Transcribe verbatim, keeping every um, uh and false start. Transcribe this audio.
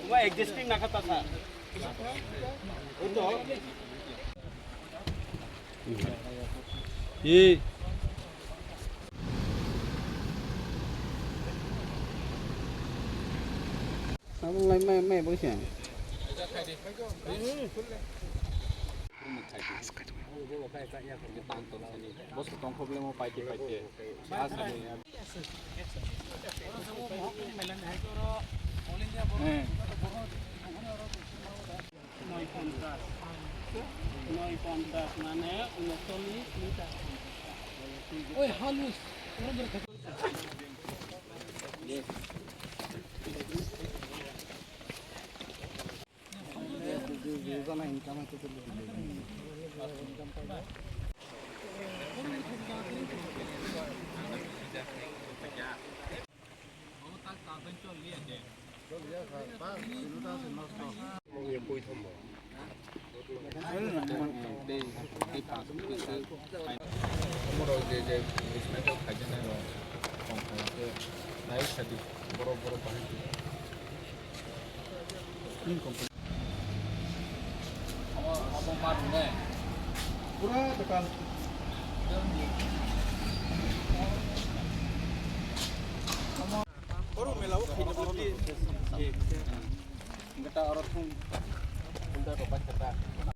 Wa existing na kata sa. Uto. Ye. Abo mai, mai, mai bo se. Bos tong kho bele mo paite paite. Noi ponchas. Noi ponchas mane unochollish meter. Oi, halus. Borok je je business o khaijana rok tong kha khe nai sadi borok borok bahai khe. Abo, abo ma rwne. Pura total. Oro mela o khaina bwlwi. Gata oro thung. Ulta rok bai kata.